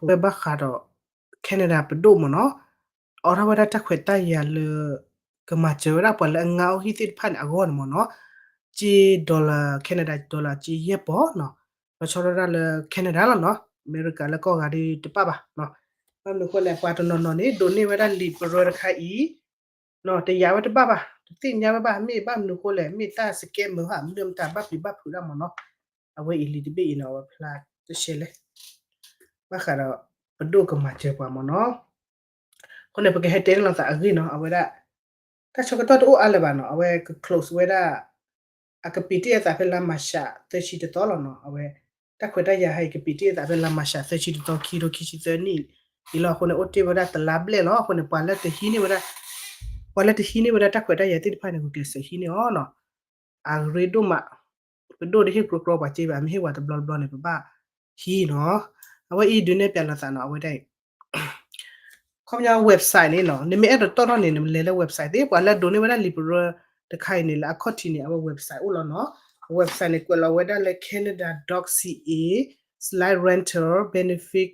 ဝဲဘၣ်ဃးဒီး Canada ပဒိၣ်မ့ၢ်နီၤ, အိးထီၣ်ဝဲဒၣ်တၢ်ခွဲးတၢ်ယာ်လၢ ကမၤစၢၤဝဲဒၣ်ပှၤလၢအငါအိၣ်ဟံၣ်သ့ၣ်တဖၣ်န့ၣ်အဂီၢ်န့ၣ်မ့ၢ်နီၤ, က့ dollar Canada dollar က့ယဲၢ်ပီၢ်နီၤ, လီၤဆီဒၣ်တၢ်လၢ Canada လီၤနီၤ, အမဲရကၤလၢကီၢ်ဂၤဒ်တပၣ်ဘၣ်နီၤ. ဘၣ်မနုၤအဃိလဲၣ် ပှၤတနီၤနီၤန့ၣ် ဒိးန့ၢ်ဝဲဒၣ်လံာ်ပရၢတခါအံၤ တယာ်ဝဲတဘၣ်ဘၣ်, တသ့ၣ်ညါဝဲဘၣ်, မ့ၢ်ဘၣ်မနုၤအဃိလဲၣ်, မ့ၢ်တၢ် scam မုာ်ဟးမုာ်မတၤဘၣ်ပျံၤဘၣ်ဖုးဒၣ်မ့ၢ်နီၤ. အဝဲအံၤလံာ်တဘ့ၣ်အံၤန့ၣ် အဝဲဖျါတရှဲလဲၣ်, ဘၣ်ဃးဒီး ပဒိၣ်ကမၤစၢၤပှၤမ့ၢ်နီၤ. အဃိန့ၣ် ပကဟဲတဲန့ၢ်လိာ်သးအဂ့ၢ်နီၤ, အဝဲဒၣ် တၢ်ဆၢကတီၢ်တအိၣ်အါလၢၤဘၣ်နီၤ, အဝဲက close ဝဲဒၣ် အကပံာ်တ့ၢ်အသးဖဲလါမၤရှးသၢဆံတသီလီၤနီၤ, အဝဲ တၢ်ခွဲးတၢ်ယာ်ဟဲအံၤ ကပံာ်တ့ၢ်အသးဖဲလါမၤရှးသၢဆံတသီ ခံထိခံဆံသၢနံၣ်အံၤလီၤ. အဃိန့ၣ် အိၣ်တ့ၢ်ဝဲဒၣ်တလါဘျဲၣ်လီၤ. အဃိန့ၣ် ပှၤလၢတဟံးန့ၢ်ဝဲဒၣ် ပှၤလၢတဟံးန့ၢ်ဝဲဒၣ်တၢ်ခွဲးတၢ်ယာ်သ့ၣ်တဖၣ်န့ၣ် ဂုာ်ကျဲးစၢးဟံးန့ၢ်အီၤနီၤ. အရ့ဒိၣ်မး, ပဒိၣ်တဟ့ၣ်ကြီကြီပှၤစ့ဘၣ်, မ့ၢ်ဟ့ၣ်ဝဲတဘျီတဘျီန့ၣ် ပဘၣ်ဟံးနီၤ. အဝဲအံၤဒုးနဲၣ်ပျးလိာ်သးနီၤ, အဝဲဒၣ်အံၤ ခီပညီ website န့ၣ်နီၤ, နမ့ၢ်အဲၣ်ဒိးတီၣ်ထီၣ်န့ၣ် နမ့ၢ်လဲၤလၢ website သ့, ပှၤလၢဒိးန့ၢ်ဝဲဒၣ်လံာ်ပရၢတခါအံၤန့ၣ် လၢအခီၣ်ထံးန့ၣ် အဝဲ website အိၣ်လီၤနီၤ. website န့ၣ် ကွဲးလီၤဝဲဒၣ်လၢ canada dot ca slash rental benefit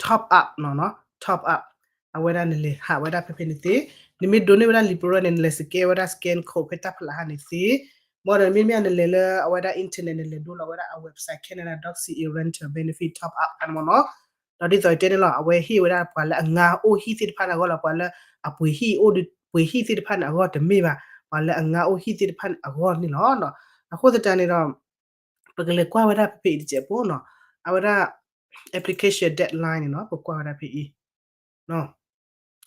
top up နီၤ, top up အဝဲဒၣ်နလဲၤဟးဝဲဒၣ်ဖဲဖဲန့ၣ်သ့, နမ့ၢ်ဒိးန့ၢ်ဝဲဒၣ်လံာ်ပရၢန့ၣ် နလဲၤ scan ဝဲဒၣ် scan code ဖဲတၢ်ဖျးဟးန့ၣ်သ့, မ့ၢ်ဒီးမ့မ့ၢ်နလဲၤလၢအဝဲဒၣ် internet နလဲၤဒိလီၤဝဲဒၣ်အ website canada dot ca rental benefit top up န့ၣ်မ့ၢ်နီၤ. ဒီးဒ်သိးတဲန့ၣ်လီၤ, အဝဲဟ့ၣ်ဝဲဒၣ်ပှၤလၢအငါအိၣ်ဟံၣ်သ့ၣ်တဖၣ်န့ၣ်အဂီၢ်လီၤ, ပှၤလၢအပှ့ၤဟံၣ်အိၣ်ဒီး ပှ့ၤဟံၣ်သ့ၣ်တဖၣ်န့ၣ်အဂီၢ်တမ့ၢ်ဘၣ်, ပှၤလၢအငါအိၣ်ဟံၣ်သ့ၣ်တဖၣ်န့ၣ်အဂီၢ်န့ၣ်လီၤ. အဃိသတးန့ၣ်ဒီး ပကလဲၤကွၢ်ဝဲဒၣ်ဖဲဖဲအံၤတစဲးဖိနီၤ, အဝဲဒၣ် application deadline န့ၣ်နီၤ, ပကွၢ်ဝဲဒၣ်ဖဲအံၤ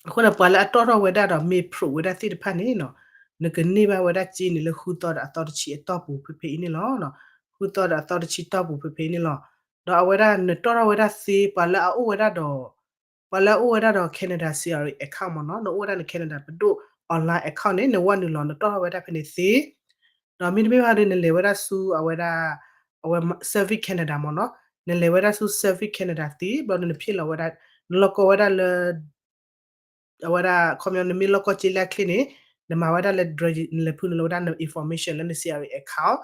အဃိန့ၣ် ပှၤလၢအတီၣ်ထီၣ်ဝဲဒၣ်ဒီး မ့ၢ်ဖျိးဝဲဒၣ်သ့ၣ်တဖၣ်န့ၣ်နီၤ, နကန့ၢ်ဘၣ်ဝဲဒၣ်စ့န့ၣ်လၢ ဃုသီဒီးအသီတဆံအတီၢ်ပူၤ ဖဲဖဲအံၤန့ၣ်လီၤ. ဃုသီဒီးအသီတဆံတီၢ်ပူၤ ဖဲဖဲအံၤန့ၣ်လီၤ. ဒီးအဝဲဒၣ်နတီၣ်ထီၣ်ဝဲဒၣ်သ့ ပှၤလၢအအိၣ်ဝဲဒၣ်ဒီး ပှၤလၢအအိၣ်ဝဲဒၣ်ဒီး Canada C R A account မ့ၢ်နီၤ, နအိၣ်ဝဲဒၣ်န Canada ပဒိၣ် online account န့ၣ် နဝဲနုာ်လီၤ နတီၣ်ထီၣ်ဝဲဒၣ်ဖဲန့ၣ်သ့, ဒီးမ့တမ့ၢ်ဘၣ်ဒီး နလဲၤဝဲဒၣ်ဆူအဝဲဒၣ် အဝဲ Service Canada မ့ၢ်နီၤ, နလဲၤဝဲဒၣ်ဆူ Service Canada သ့ ဘျီဒီးနဖံးလီၤဝဲဒၣ် နလီၢ်ကီဝဲဒၣ်လၢ အဝဲဒၣ် ခီပညီ နမ့ၢ်လီၢ်ကီစ့လၢအချ့န့ၣ် နမၤဝဲဒၣ်လၢ နလဲၤဖုနလီၤဝဲဒၣ်န information လၢန C R A account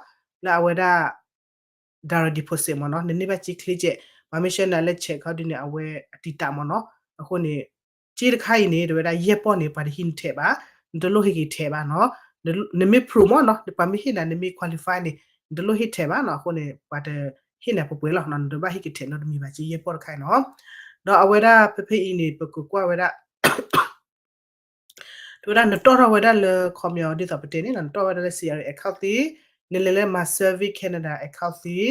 လၢအဝဲဒၣ် direct deposit မ့ၢ်နီၤ, နန့ၢ်ဘၣ်စ့ချ့ကဲး, ပှၤမ့ၢ်ဆှၢနၤလၢ check ခီဒုးန့ၣ် အဝဲအတံာ်တာ်မ့ၢ်နီၤ. အဃိန့ၣ် စ့တခါအံၤန့ၣ် တဝဲဒၣ်ယဲၢ်ပီၢ်န့ၣ် ပှၤတဟံးနထဲးဘၣ်, နတလိၣ်ဟ့ၣ်က့ၤထဲးဘၣ်နီၤ. နမ့ၢ် pro မ့ၢ်နီၤ, ပှၤမ့ၢ်ဟ့ၣ်နၤ နမ့ၢ် qualify န့ၣ် နတလိၣ်ဟ့ၣ်ထဲးဘၣ်နီၤ. အဃိန့ၣ် ပှၤတဟ့ၣ်နၤပှဲၤပှဲၤလီၤနီၤ, နတဘၣ်ဟ့ၣ်က့ၤထဲးနီတမံၤဘၣ် စ့ယဲၢ်ပီၢ်တခါအံၤနီၤ. ဒီးအဝဲဒၣ်ဖဲဖဲအံၤန့ၣ် ပကကွၢ်ဝဲဒၣ် တဝဲဒၣ်နတီၣ်ထီၣ်ဝဲဒၣ်လၢ ခီပညီ ဒ်သိးပတဲန့ၣ်နီၤ, နတီၣ်ဝဲဒၣ်လၢ C R A account သ့, နလဲၤလၢ My Service Canada account သ့,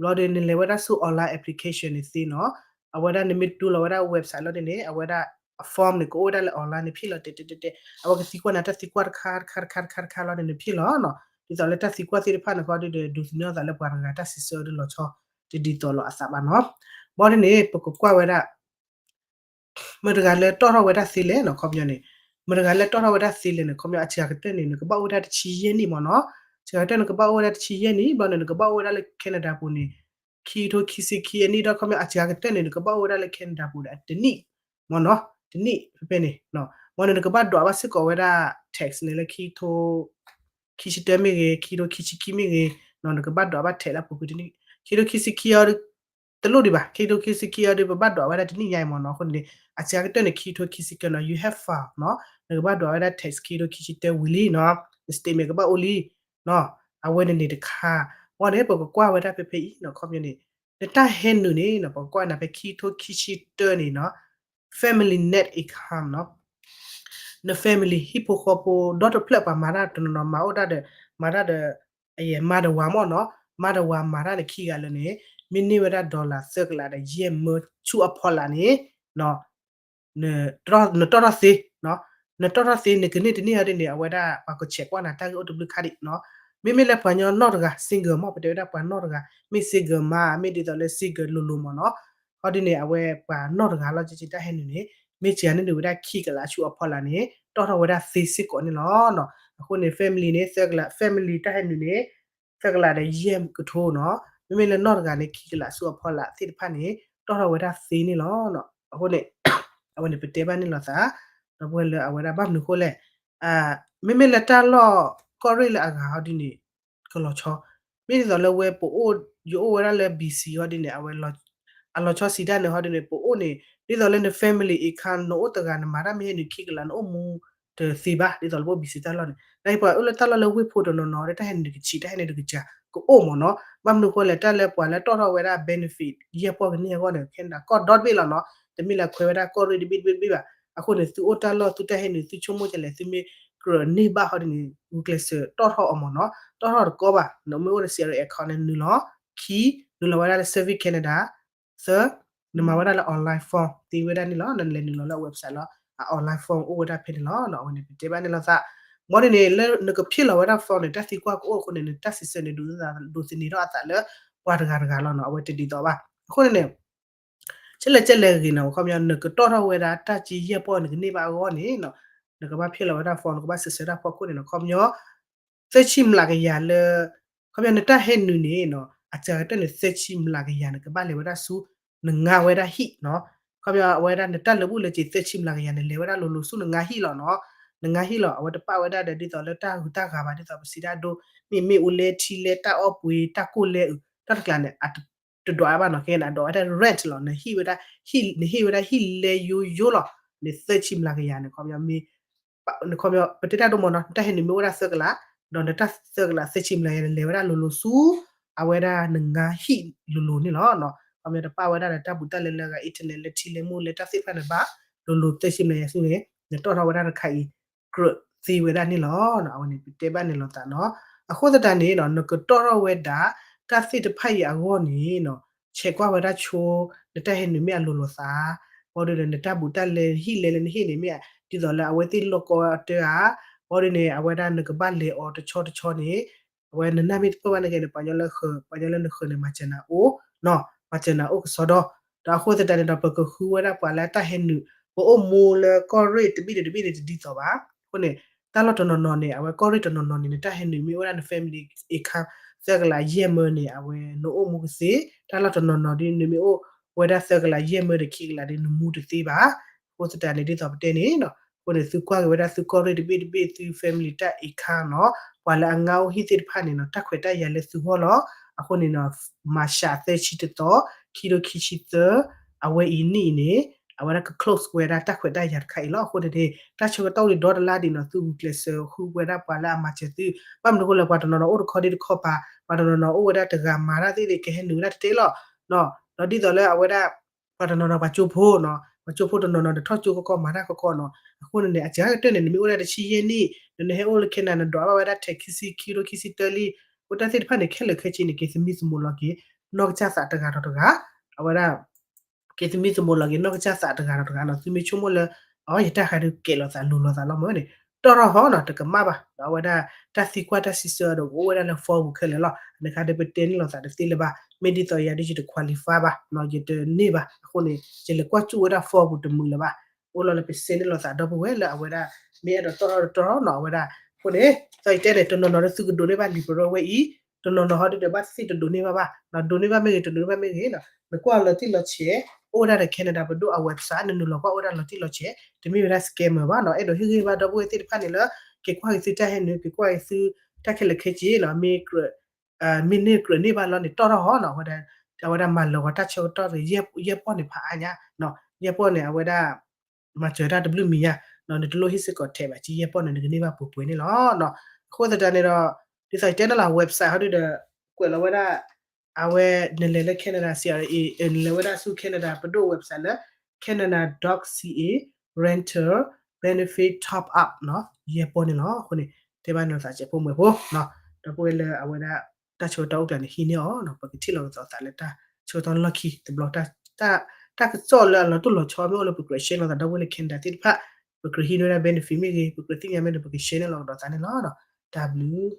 ဘျီဒီးနလဲၤဝဲဒၣ်ဆူ online application န့ၣ်သ့နီၤ. အဝဲဒၣ်နမ့ၢ်ဒိလီၤဝဲဒၣ် website လီၤန့ၣ်န့ၣ် အဝဲဒၣ်အ form န့ၣ် ကအိၣ်ဝဲဒၣ်လၢ online န့ၣ် ဖံးလီၤတဲတဲတဲတဲ, အဝဲကသံကွၢ်နၤတၢ်သံကွၢ်တခါတခါတခါတခါတခါတခါလီၤန့ၣ် နဖံးလီၤနီၤ. ဒ်သိးလၢတၢ်သံကွၢ်သ့ၣ်တဖၣ်န့ၣ် ခီဒုးဒီး ဒုးသန့ၤအသးလၢပှၤတဂၤတၢ်စံးဆၢဒ်လီၤဆီ တဒ်သိးလိာ်အသးဘၣ်နီၤ. ဘျီဒ်န့ၣ် ပကကွၢ်ဝဲဒၣ် မတၤတဂၤလၢတီၣ်ထီၣ်ဝဲဒၣ်သ့လဲၣ်နီၤ, ခီပညီန့ၣ် မတၤတဂၤလၢတီၣ်ထီၣ်ဝဲဒၣ်သ့လဲၣ်န့ၣ် ခီပညီ အစှၤကတၢၢ်န့ၣ် နကဘၣ်အိၣ်ဝဲဒၣ်တဆံယဲၢ်နံၣ်မ့ၢ်နီၤ. စှၤကတၢၢ်နကဘၣ်အိၣ်ဝဲဒၣ်တဆံယဲၢ်နံၣ် ဘျီန့ၣ် နကဘၣ်အိၣ်ဝဲဒၣ်လၢ Canada ပူၤန့ၣ် ခံထိခံဆံခံအနံၣ်ဒီး ခီပညီ အစှၤကတၢၢ်န့ၣ် နကဘၣ်အိၣ်ဝဲဒၣ်လၢ Canada ပူၤဒီးတနံၣ်မ့ၢ်နီၤ, တနံၣ်ဖဲဖဲန့ၣ်. မ့ၢ်န့ၣ် နကဘၣ်ဒွးဘၣ်စ့ၢ်ကီးဝဲဒၣ် tax န့ၣ်လၢခံထိ ခံဆံတၢမ့ၢ်ဂ့ၤ ခံထိခံဆံခံမ့ၢ်ဂ့ၤ နကဘၣ်ဒွးဘၣ် tax လၢအပူၤကွံာ်တနံၣ် ခံထိခံဆံခံအံၤ တလိၣ်ဒံးဘၣ်, ခံထိခံဆံခံအံၤဒီး ပဘၣ်ဒွးဝဲဒၣ်တနံၣ်ညါအံၤမ့ၢ်နီၤ. အဃိန့ၣ် အစှၤကတၢၢ်န့ၣ် ခံထိခံဆံခံနီၤ you have filed နီၤ, နကဘၣ်ဒွးဝဲဒၣ် tax ခံထိခံဆံတၢဝံၤလံနီၤ, န statement ကဘၣ်အိၣ်လံနီၤ. အဝဲန့ၣ်န့ၣ်တခါ, ဘၣ်န့ၣ် ပကကွၢ်ဝဲဒၣ်ဖဲဖဲအံၤနီၤ ခီပညီန့ၣ် နတၢ်ဟဲနုာ်န့ၣ်နီၤ ပကကွၢ်နၤဖဲခံထိခံဆံတၢန့ၣ်နီၤ family net income နီၤ. န family ဟံၣ်ဖိဃီဖိ ဒီတဖျၢၣ်ပှၤမၤတၢ်တနီၤနီၤ မၤအိၣ်ဒၣ်ဒီး မၤတၢ်ဒီး အယဲၢ်မၤတဝၤမ့ၢ်နီၤ, မၤတဝၤမၤတၢ်န့ၣ်ခံဂၤလၢာ်န့ၣ် မ့ၢ်န့ၢ်ဝဲဒၣ် dollar သၢကလးဒီးယဲၢ်မၢဆူအဖီလာ်န့ၣ် နတီၢ်ထီၣ်သ့, နတီၢ်ထီၣ်သ့ နကန့ၢ်တန့ၢ်ဟီဒ်န့ၣ် အဝဲဒၣ်ပှၤကဆဲးကွၢ်နၤတၢ်ဂ့ၢ်အိၣ်တဘျုးခါဒံးနီၤ. မ့မ့ၢ်လၢပှၤကညီနီၢ်တဂၤ single မ့ၢ် ပတဲဝဲဒၣ်ပှၤနီၢ်တဂၤ မ့ၢ် single မါ မ့ၢ်ဒ်သိးလၢ single လိၤလိၤမ့ၢ်နီၤ. ဟီဒ်န့ၣ် အဝဲပှၤနီၢ်တဂၤလီၤ ကက့တၢ်ဟဲနုာ်န့ၣ် မ့ၢ်စှၤန့ၢ်ဒံးဝဲဒၣ်ခံကလးဆူအဖီလာ်န့ၣ် တီၢ်ထီၣ်ဝဲဒၣ်သ့စ့ၢ်ကီးန့ၣ်လီၤ. အဃိန့ၣ် family န့ၣ် သၢကလး family တၢ်ဟဲနုာ်န့ၣ် သၢကလးဒီးယဲၢ်ကထိနီၤ. မ့မ့ၢ်လၢနီၢ်တဂၤန့ၣ် ခံကလးဆူအဖီလာ်သ့ၣ်တဖၣ်န့ၣ် တီၢ်ထီၣ်ဝဲဒၣ်သ့န့ၣ်လီၤ. အဃိန့ၣ် အဝဲန့ၣ်ပတဲဘၣ်န့ၣ်လိာ်သး ဒီပုၢ်ဝဲၢ်လၢအဝဲဒၣ်ဘၣ်မနုၤအဃိလဲၣ်, မ့မ့ၢ်လၢတၢ်လီၢ်ကီၢ်ရ့ၣ်လၢအဂၤဟီဒ်န့ၣ် ကလီၤဆီ, မ့ၢ်ဒ်သိးလၢဝဲပအိၣ် ယအိၣ်ဝဲဒၣ်လၢ B C ဟီဒ်န့ၣ် အဝဲလီၤ အလီၤဆီစံးတၢ်န့ၣ် ဟီဒုန့ၣ် ပအိၣ်န့ၣ် ဒ်သိးလၢန family account နအိၣ်တဂၤ နမၤတၢ်မ့ၢ်ဟဲနုာ်ခံကလး နအိၣ်မူတသ့ဘၣ် ဒ်သိးလၢပအိၣ် busy တၢ်လီၢ်န့ၣ် နပှၤအိၣ်လၢတၢ်လီၢ်လၢဝ့ၢ်ဖိတနီၤနီၤ တၢ်ဟဲနုာ်တကဆံး တၢ်ဟဲနုာ်တကစၢ် ကအိၣ်မ့ၢ်နီၤ. ဘၣ်မနုၤဃိလဲၣ် တၢ်လၢပှၤလၢတီၣ်ထီၣ်ဝဲဒၣ် benefit ယဲၢ်ပီၢ်ကန့ၢ်အဂီၢ်န့ၣ် Canada ကီၢ်ဒီတဘ့ၣ်လီၤနီၤ. တမ့ၢ်လၢခွဲးဝဲဒၣ်ကီၢ်ရ့ၣ်တဘ့ၣ်တဘ့ၣ်တဘ့ၣ်ဘၣ်. အဃိန့ၣ် သုအိၣ်တၢ်လီၢ် သုတၢ်ဟဲနုာ် သုဆိကမိၣ်ကလဲၣ် သုမ့ၢ်ကြၢးန့ၢ်ဘၣ်ဟီဒ်န့ၣ် ဂုာ်ကျဲးစၢးတီၣ်ထီၣ်အီၤမ့ၢ်နီၤ. တီၣ်ထီၣ်တကီဘၣ် နမ့ၢ်အိၣ်ဒီး C R A account န့ၣ် နုာ်လီၤ. ခံ, နုာ်လီၤဝဲဒၣ်လၢ Service Canada. သၢ, နမၤဝဲဒၣ်လၢ online form သ့ဝဲဒၣ်န့ၣ်လီၤ. နလဲၤနုာ်လီၤလၢအ website လီၤ. အ online form အိၣ်ဝဲဒၣ်ဖဲန့ၣ်လီၤ. အဝဲန့ၣ် ပတဲဘၣ်န့ၣ်လီၤသး. မ်ဒ်န့ၣ် လၢနကဖံးလီၤဝဲဒၣ် form န့ၣ် တၢ်သံကွၢ်ကအိၣ်အဃိန့ၣ် နတၢ်စံးဆၢန့ၣ် ဒိးသန့ၤထီၣ်အသးလၢပှၤတဂၤတဂၤလီၤနီၤ. အဝဲတဒ်သိးဘၣ်. အဃိန့ၣ်န့ၣ် ကလဲၣ်ကလဲၣ်ဂ့ၤနီၤ ခီပညီ နကတီၣ်ထီၣ်ဝဲဒၣ် တၢ်က့ယဲၢ်ပီၢ်နကန့ၢ်ဘၣ်အဂီၢ်န့ၣ်နီၤ နကဘၣ်ဖံးလီၤဝဲဒၣ် form နကဘၣ်စံးဆၢတၢ်ဖီခိၣ်န့ၣ်နီၤ ခီပညီ သၢဆံမျးကယၤလၢ ခီပညီနတၢ်ဟဲနုာ်န့ၣ်နီၤ အစှၤကတၢၢ်န့ၣ် သၢဆံမျးကယၤ နကဘၣ်လဲၤဝဲဒၣ်ဆူ နငါဝဲဒၣ်ဟံၣ်နီၤ. ခီပညီအဝဲဒၣ်နတၢ်လၢာ်ဘူၣ်လၢာ်စ့ၤ သၢဆံမျးကယၤ နလဲၤဝဲဒၣ်လိၤလိၤဆူနငါဟံၣ်လီၤနီၤ. နငါဟံၣ်လီၤ အဝဲတပာ်ဝဲဒၣ်ဒီးဒ်သိးလၢတၢ်ဂုၤတၢ်ဂၤဘၣ် ဒ်သိးပစံးတၢ်ဒိ မ့မ့ၢ်အိၣ်လဲထံလဲ တၢ်အီၣ်ပှ့ၤ တၢ်ကိၢ်လဲအုး တၢ်တကျါန့ၣ် တဒွးဘၣ်နီၤ ခဲန့ၣ် အဒိးဝဲဒၣ် rent လီၤ နဟံၣ်ဝဲဒၣ် နဟ့ၣ်ဝဲဒၣ်ဟံၣ်လဲယိယိလီၤ န့ၣ် သၢဆံမျးကယၤန့ၣ် ခီပညီမ့ၢ် ခီပညီ ပတဲတၢ်ဒိမ့ၢ်နီၤ နတၢ်ဟဲနုာ်မ့ၢ်အိၣ်ဝဲဒၣ်သၢကလး ဒီးနတၢ်သၢကလး သၢဆံမျးကယၤ နလဲၤဝဲဒၣ်လိၤလိၤဆူ အဝဲဒၣ်နငါဟံၣ်လိၤလိၤန့ၣ်လီၤ. ခီပညီတပာ်ဝဲဒၣ်ဒီးတၢ်ဘူးတၢ်လဲလၢအဂၤ internet လၢထံလဲမူလဲတၢ်သ့ၣ်တဖၣ်န့ၣ်ဘၣ် လိၤလိၤသၢဆံမျးကယၤဆူန့ၣ် နတီၣ်ထီၣ်ဝဲဒၣ်တခါအံၤ ကြၢးသ့ဝဲဒၣ်န့ၣ်လီၤ. အဝဲန့ၣ် ပတဲဘၣ်န့ၣ်လီၤသးနီၤ. အဃိသတးန့ၣ်နီၤ နကတီၣ်ထီၣ်ဝဲဒၣ် တၢ်သ့ၣ်တဖၣ်အံၤအဂီၢ်န့ၣ်နီၤ ဆဲးကွၢ်ဝဲဒၣ်ဆိ နတၢ်ဟဲနုာ်မ့ၢ်အလိၤလိၤသး ဘၣ်ဒီးနတၢ်ဘူးတၢ်လဲ ဟံၣ်လဲလၢနဟ့ၣ်န့ၣ်မ့ၢ် ဒ်သိးလၢအဝဲသ့ၣ်လီၢ်ကီအတၢ်ဧါ ဘၣ်ဒီးန့ၣ် အဝဲဒၣ်နကဘၣ်လဲၤအီၤတဆီတဆီန့ၣ် အဝဲနနၢ်မ့ၢ်တပၢၢ်ဘၣ်န့ၣ်ဂ့ၤန့ၣ် ပှၤညီလၢဃၢၤ ပှၤညီလၢနဃၢၤန့ၣ် မၤစၢၤနၤအိၣ်နီၤ မၤစၢၤနၤအိၣ်ကစီဒီ ဒီးအဃိသတးန့ၣ်ဒီး ပကဃုဝဲဒၣ်ပှၤလၢတၢ်ဟဲနုာ် ပအိၣ်မူလၢကီၢ်ရ့ၣ်တဘ့ၣ်ဒီးတဘ့ၣ်န့ၣ်တဒ်သိးဘၣ်. အဃိန့ၣ် တၢ်လီၢ်တနီၤနီၤန့ၣ် အဝဲကီၢ်ရ့ၣ်တနီၤနီၤန့ၣ် နတၢ်ဟဲနုာ်မ့ၢ်အိၣ်ဝဲဒၣ်န family account သၢကလးယဲၢ်မၢန့ၣ် အဝဲနအိၣ်မူကသ့, တၢ်လီၢ်တနီၤနီၤဒီး နမ့ၢ်အိၣ်ဝဲဒၣ်သၢကလးယဲၢ်မၢဒီးခံကလးဒီး နမူတသ့ဘၣ်. အဃိသတးန့ၣ် ဒ်သိးပတဲန့ၣ်နီၤ အဃိန့ၣ် သုကွၢ်က့ၤဝဲဒၣ်သုကီၢ်ရ့ၣ်တဘ့ၣ်တဘ့ၣ် သု family တၢ် account နီၤ ပှၤလၢအငါအိၣ်ဟံၣ်သ့ၣ်တဖၣ်န့ၣ်နီၤ တၢ်ခွဲးတၢ်ယာ်လၢသုဂီၢ်လီၤ. အဃိန့ၣ်နီၤ မၤရှးသၢဆံတသီ ခံထိခံဆံသၢ အဝဲအံၤနံၣ်အံၤန့ၣ် အဝဲဒၣ်က close ဝဲဒၣ်တၢ်ခွဲးတၢ်ယာ်တခါအံၤလီၤ. အဃိန့ၣ် တၢ်ဆၢကတီၢ်အိၣ်ဒံးဒီတလါဒံးနီၤ သုဂုာ်ကျဲးစၢးဃုဝဲဒၣ်ပှၤလၢအမၤစၢၤသု, ဘၣ်မနုၤအဃိလဲၣ် ပှၤတနီၤနီၤအိၣ်တခီဒ့တခီပၤ, ပှၤတနီၤနီၤအိၣ်ဝဲဒၣ်တဂၤမၤတၢ်သ့ၣ်သ့ၣ် ကဟဲနုာ်ဝဲဒၣ်တတဲလီၤ. ဒီးဒ်သိးလၢအဝဲဒၣ် ပှၤတနီၤနီၤပှၤကၠိဖိနီၤ, ပှၤကၠိဖိတနီၤနီၤဒီးထီၣ်ကၠိကီကီမၤတၢ်ကီကီနီၤ, အဃိန့ၣ်န့ၣ် အစှၤကတၢၢ်န့ၣ် နမ့ၢ်အိၣ်ဒၣ်တဆံယဲၢ်နံၣ် ဒီးနဟဲအိၣ်လၢ Canada နဒွးဘၣ်ဝဲဒၣ်ထဲးခံဆံခံထိခံဆံတၢလံ, အဃိတၢ်သ့ၣ်တဖၣ်န့ၣ် ခဲလၢာ်ခဲဆ့န့ၣ် က့ၤသမံသမိးလီၤက့ၤ နီၢ်ကစၢ်သးတဂၤဒီးတဂၤ, အဝဲဒၣ် က့ၤသမံသမိးလီၤက့ၤ နီၢ်ကစၢ်သးတဂၤဒီးတဂၤနီၤ, သုမ့ၢ်ဆိကမိၣ်လၢ အီ ယတၢ်ခါဒုးကဲးလိာ်သးလိၤလိာ်သးလီၤမၢ်န့ၣ်, တီၢ်ထီၣ်ဟီနီၤ တကမၣ်ဘၣ်, ဒီးအဝဲဒၣ် တၢ်သံကွၢ်တၢ်စံးဆၢဒီးကအိၣ်ဝဲဒၣ်လၢ form ပူၤခဲလၢာ်လီၤ, နခါဒုးပတဲန့ၢ်လိာ်သးတသ့လၢၤဘၣ်, မ့ၢ်ဒ်သိးယၤဒုးယတ qualify ဘၣ်, ယတန့ၢ်ဘၣ်, အဃိန့ၣ် ယလဲၤကွၢ်စူၣ်ဝဲဒၣ် form ပူၤတမုာ်လၢၤဘၣ်, အိၣ်လီၤလၢပစဲန့ၢ်လိာ်သးဒီပုၢ်ဝဲၢ် လၢအဝဲဒၣ် မ့ၢ်အဲၣ်ဒိးတီၢ်ထီၣ်တတီၢ်ထီၣ်နီၤ အဝဲဒၣ်, အဃိန့ၣ် ဒ်သိးယတဲန့ၣ် တနီၤနီၤဒီးသုကဒိးန့ၢ်ဘၣ်လံာ်ပရၢဝဲအံၤ, တနီၤနီၤဟီဒုးဒီးဘၣ်သ့ၣ်တဒိးန့ၢ်ဘၣ်ဘၣ်, ဒိးန့ၢ်ဘၣ်မ့ၢ်ဂ့ၤ တဒိးန့ၢ်ဘၣ်မ့ၢ်ဂ့ၤနီၤ, နကွၢ်လီၤတံၢ်လီၤဆဲး, အိၣ်ဝဲဒၣ်ဒီး Canada ပဒိၣ်အ website နနုာ်လီၤကွၢ်အိၣ်ဝဲဒၣ်လီၤတံၢ်လီၤဆဲး, တမ့ၢ်ဝဲဒၣ် scammer ဘၣ်နီၤ, အဲၣ်ဒိးဟ့ၣ်ဂံၢ်ဘါဒီပုၢ်ဝဲၢ်သ့ၣ်တဖၣ်န့ၣ်လၢ က့ၤကွၢ်က့ၤသုတၢ်ဟဲနုာ် က့ၤကွၢ်က့ၤသုတၢ်ခဲလၢာ်ခဲဆ့နီၤ, မ့ၢ်ကြၢး မ့ၢ်န့ၢ်ကြၢးန့ၢ်ဘၣ်လီၤန့ၣ် တီၢ်ထီၣ်ဟီနီၤ, အဝဲဒၣ်မၤလၢာ်ဂီၤတၢ်ဆၢကတီၢ် ယဲၢ်ပီၢ်န့ၣ်ဖးအါညါ, ယဲၢ်ပီၢ်န့ၣ် အဝဲဒၣ် မၤစၢၤတၢ်တဘျုးမံၤညါ, နတလိၣ်ဟ့ၣ်စ့ၢ်ကီးထဲးဘၣ် က့ယဲၢ်ပီၢ်န့ၣ် နကန့ၢ်ဘၣ်ပှဲၤပှဲၤန့ၣ်လီၤ. အဃိသတးန့ၣ်ဒီး ဒ်သိးယတဲန့ၣ်လီၤ website ဟီဒုးဒီး ကွဲးလီၤဝဲဒၣ် အဝဲနလဲၤလၢ Canada C R A နလဲၤဝဲဒၣ်ဆူ Canada ပဒိၣ် website လၢ Canada dot C A rental benefit top up နီၤ, ယဲၢ်ပီၢ်န့ၣ်လီၤ. အဃိန့ၣ် တဲဘၣ်န့ၣ်လီၤသး စဲးဖိမုၣ်ဖိ ဒီပုၢ်ဝဲၢ်လၢအဝဲဒၣ် တၢ်ဆၢကတီၢ်အိၣ်ကျါန့ၣ် ဟံးန့ၢ်အီၤနီၤ, ပကထံၣ်လိာ်ကသီးသးလၢတၢ်ဆၢကတီၢ်လီၢ်ခံတဘျီ, တၢ်ကစီၣ်လၢအလီၤတိၢ်လီၤဆီမ့ၢ်အိၣ်လၢပကြၢး share လိာ်သးဒီပုၢ်ဝဲၢ်လၢ Canada သ့ၣ်တဖၣ်, ပကြၢးဟံးန့ၢ်ဝဲဒၣ် benefit မ့ၢ်ဂ့ၤ, ပကြၢးသ့ၣ်ညါမ့ၢ်ဒီး ပက share န့ၢ်လိာ်ကဒီးသးန့ၣ်လီၤ. တၢ်ဘျုး